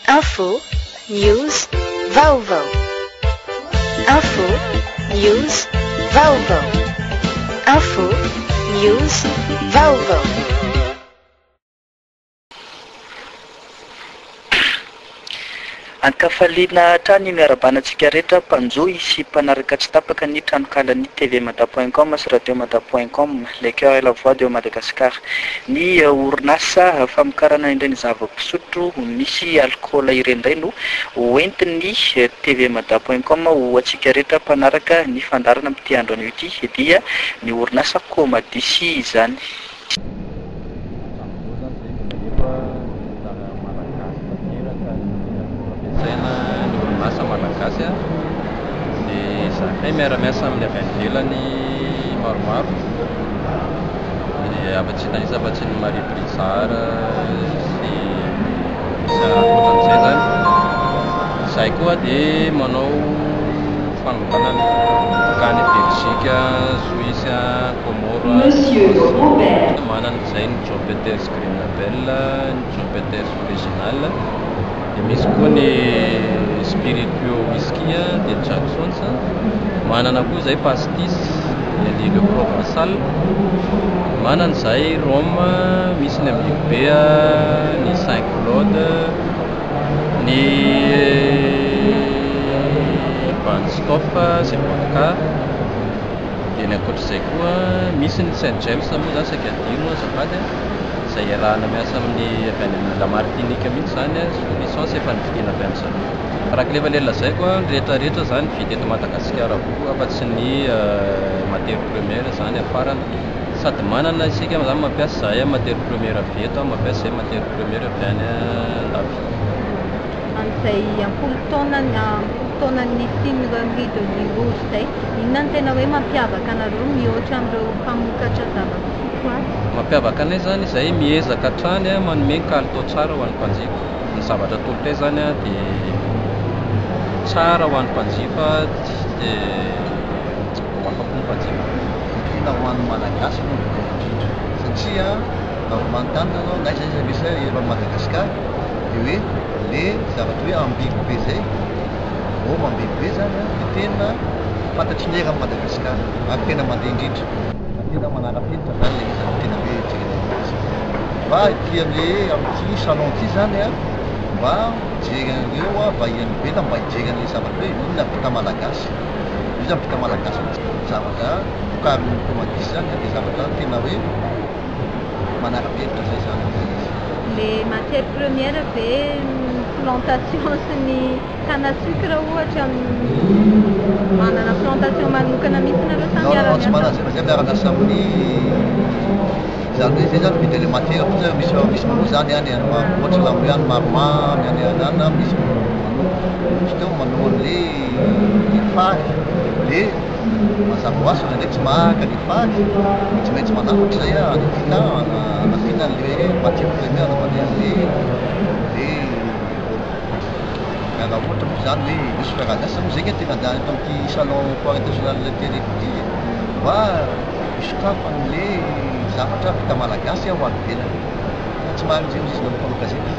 Info, News, Vaovao. Info, News, Vaovao. Info, News, Vaovao. Ankafaliana hatrany miarabana antsika rehetra mpanjohy sy mpanaraka tsy tapaka ny tranokalan'ny tvmada point com sy radiomada point com, le coeur et la voix de Madagascar. Ny orinasa famokarana ireny zava-pisotro misy alikaola ireny indray no hoentin'ny tvmada point com ho antsika rehetra mpanaraka ny fandaharana amin'ity andro anio ity dia ny orinasa Comadis izany. Hatramin'izao izany izay mbola eto ny Malagasy tanteraka ny akora ampiasaina, ny orinasa Malagasy dia izahay miara-miasa amin'ny avy any ivelany maromaro, dia afa-tsy hitanisa afa-tsy ny Marie Brizard sy misy ankoatran'izay izany. Izahay koa dia manao fanondranana mankany Belgique, Suisse. Comores, France. Manana izay ny Joe Peters Green Label, ny Joe Peters Original, dia misy koa ny Spiritueux Whisky, dia ny Jackson's. Manana koa izay Pastis, dia ny Le Provençal. Manana izay Rhum, misy ny Ambilobe, ny Saint Claude, ny Van Stoff izay vodka. Dia ny ankoatr'izay koa, misy ny Saint James moa izany saika adino azafady a, izay iarahana miasa amin'ny avy any amin'ny La Martinique mihitsy izany a, sous licence efa novidiana avy any zareo. Araka ilay efa ilay lazaiko a, ny rehetra rehetra izany vita eto Madagasikara avokoa afa-tsy ny matière première izany afarana. Sady manana isika izany mampiasa izahay matière première avy eto, mampiasa izahay matière première avy any andafy. Amin'izay am-polo taonany am-polo taonany nisian'ireo Rideau Rouge izay, inona no tena hoe mampiavaka anareo mihoatra amin'ireo mpamokatra zava-pisotro hafa? Mampiavaka anay izany izahay miezaka hatrany manome ny kalitao tsara ho an'ny mpanjifa. Ny zavatra atolotray izany dia tsara ho an'ny mpanjifa dia ho afa-po ny mpanjifa. Tena ho an'ny Malagasy no voalohany indrindra satria raha vao manontany ianao na aiza na aiza misy eran'i Madagasikara dia hoe le zavatra hoe ambigo be zay, rhum ambigo be zany an, dia tena fantatry ny eran'i Madagasikara ary tena mandeha indrindra. Fa tena manara-penitra zany le izy raha tena hoe jerena mihitsy. Fa ity amle amin'ity salon ity zany an, mba hijery an'ireo vahiny any ivelany, mba hijery an'le zavatra hoe inona vita malagasy. Io zany vita malagasy mihitsy. Zavatra vokarin'ny Comadis zany an, dia zavatra tena hoe manara-penitra zay zany ilay izy. Le matière première ve ny plantation sy ny canne à sucre ohatra manana plantation manokana mihitsy nareo sa Non, non, tsy miara-miasa? manana zay fa zay miara-miasa amin'ny zany hoe zay zany mividy an'ilay matière fotsiny misy misy manoa zany any any ohatra la hoe any Maromamy any any any misy manoa ohatra teo manoa an'le le fary le mazava ho azy fa indraindray tsy maharaka le fary tsy maintsy manafatra zay anampiana anampiana an'le matière première anaovana an'le le rhum. Raha ohatra moa zany hoe misy fiaraha-miasa moa zay nge tena andeha eto amin'ity salon foire internationale teneniko ity e, mba hisokafan'le zavatra vita malagasy ho any ivelany. Fa tsy mahay amin'izay hozy izy nanao mpanao gazety.